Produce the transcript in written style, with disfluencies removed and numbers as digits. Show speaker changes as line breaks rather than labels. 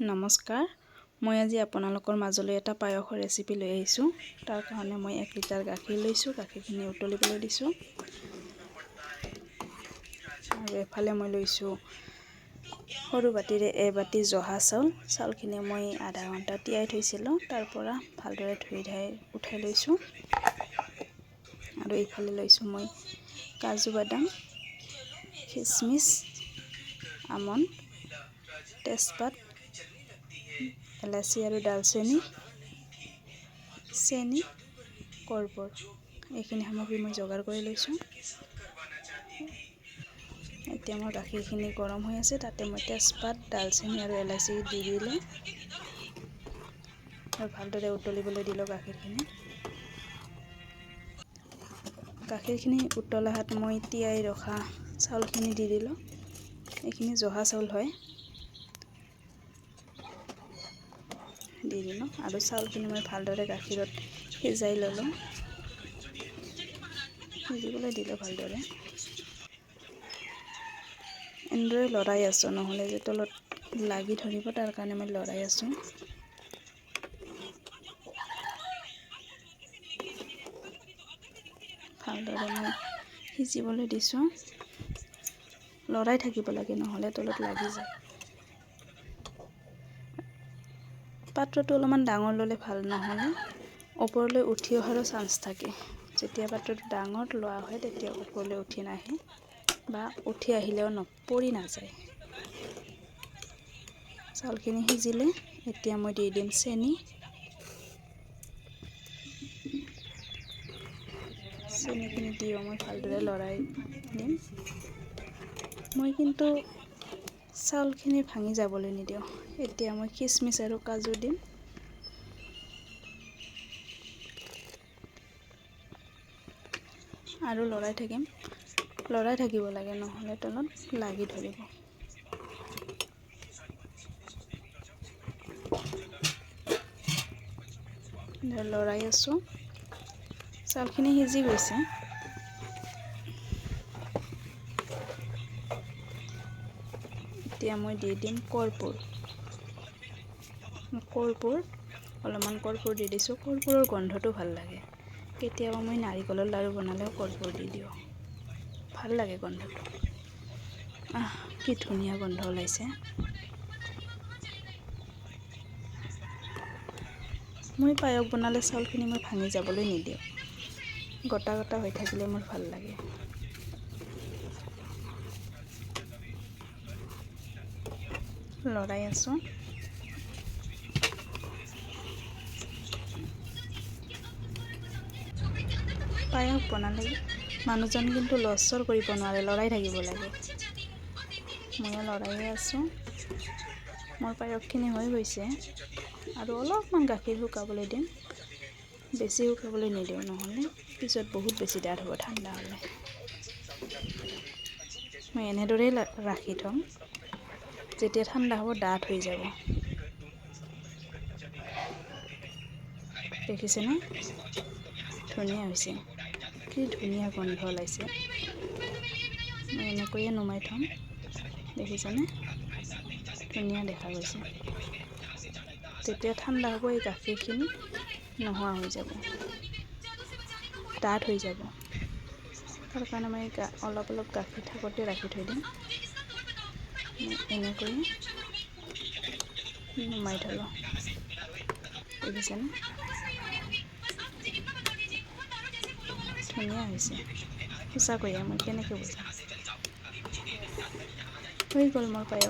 নমস্কাৰ, মই আজি আপোনালোকৰ মাজলৈ এটা পায়সৰ ৰেচিপি লৈ আহিছোঁ। তাৰ কাৰণে মই 1 লিটাৰ গাখীৰ লৈছোঁ। গাখীৰখিনি উতলিবলৈ দিছোঁ। আৰু এফালে মই লৈছোঁ সৰু বাতিৰে এবাতি জহা চাউল। চাউলখিনি মই আধা ঘণ্টা তিয়াই থৈছিলোঁ, তাৰ পৰা ভালদৰে ধুই ধাই উঠাই লৈছোঁ। আৰু এইফালে লৈছোঁ মই কাজু বাদাম, খিচমিচ, আমণ্ড, তেজপাত, এলাচি আৰু ডালচেনি, চেনি, কৰ্পূৰ। এইখিনি সামগ্ৰী মই যোগাৰ কৰি লৈছোঁ। এতিয়া মোৰ গাখীৰখিনি গৰম হৈ আছে, তাতে মই তেজপাত, ডালচেনি আৰু এলাচি দি দিলোঁ আৰু ভালদৰে উতলিবলৈ দিলোঁ গাখীৰখিনি। গাখীৰখিনি উতলাহাত মই তিয়াই ৰখা চাউলখিনি দি দিলোঁ। এইখিনি জহা চাউল হয়, দি দিলোঁ। আৰু চাউলখিনি মই ভালদৰে গাখীৰত সিজাই ল'লোঁ, সিজিবলৈ দিলোঁ ভালদৰে। এনেদৰে লৰাই আছোঁ, নহ'লে যে তলত লাগি ধৰিব, তাৰ কাৰণে মই লৰাই আছোঁ। ভালদৰে মই সিজিবলৈ দিছোঁ। লৰাই থাকিব লাগে, নহ'লে তলত লাগি যায়। পাত্ৰটো অলপমান ডাঙৰ ল'লে ভাল, নহ'লে ওপৰলৈ উঠি অহাৰো চান্স থাকে। যেতিয়া পাত্ৰটো ডাঙৰ লোৱা হয় তেতিয়া ওপৰলৈ উঠি নাহে, বা উঠি আহিলেও পৰি নাযায়। চাউলখিনি সিজিলে এতিয়া মই দি দিম চেনি। চেনিখিনি দিও মই ভালদৰে লৰাই দিম। মই কিন্তু চাউলখিনি ভাঙি যাবলৈ নিদিওঁ। এতিয়া মই খিচমিচ আৰু কাজু দিম। আৰু লৰাই থাকিম। লৰাই থাকিব লাগে, নহ'লে তলত লাগি ধৰিব। লৰাই আছোঁ। চাউলখিনি সিজি গৈছে। এতিয়া মই দি দিম কৰ্পূৰ। কৰ্পূৰ অলপমান কৰ্পূৰ দি দিছোঁ। কৰ্পূৰৰ গোন্ধটো ভাল লাগে। কেতিয়াবা মই নাৰিকলৰ লাড়ু বনালেও কৰ্পূৰ দি দিওঁ, ভাল লাগে গোন্ধটো। আহ, কি ধুনীয়া গোন্ধ ওলাইছে। মই পায়স বনালে চাউলখিনি মই ভাঙি যাবলৈ নিদিওঁ, গোটা গোটা হৈ থাকিলে মোৰ ভাল লাগে। লৰাই আছোঁ। পায়স বনালে মানুহজন কিন্তু লৰচৰ কৰিব নোৱাৰে, লৰাই থাকিব লাগে। ময়ো লৰায়ে আছোঁ। মোৰ পায়সখিনি হৈ গৈছে। আৰু অলপমান গাখীৰ শুকাবলৈ দিম, বেছি শুকাবলৈ নিদিওঁ, নহ'লে পিছত বহুত বেছি ডাঠ হ'ব ঠাণ্ডা হ'লে। মই এনেদৰেই ৰাখি থ'ম, যেতিয়া ঠাণ্ডা হ'ব ডাঠ হৈ যাব। দেখিছেনে, ধুনীয়া হৈছে, কি ধুনীয়া গোন্ধ ওলাইছে। মই এনেকৈয়ে নুমাই থ'ম। দেখিছেনে, ধুনীয়া দেখা গৈছে। যেতিয়া ঠাণ্ডা হ'ব এই গাখীৰখিনি নোহোৱা হৈ যাব, ডাঠ হৈ যাব। তাৰ কাৰণে মই অলপ অলপ গাখীৰ থাকোঁতে ৰাখি থৈ দিম। মই এনেকৈয়ে নুমাই থ'লোঁ। দেখিছেনে, ধুনীয়া হৈছে সঁচাকৈয়ে। মই কেনেকৈ বুজাম। হৈ গ'ল মোৰ পায়স।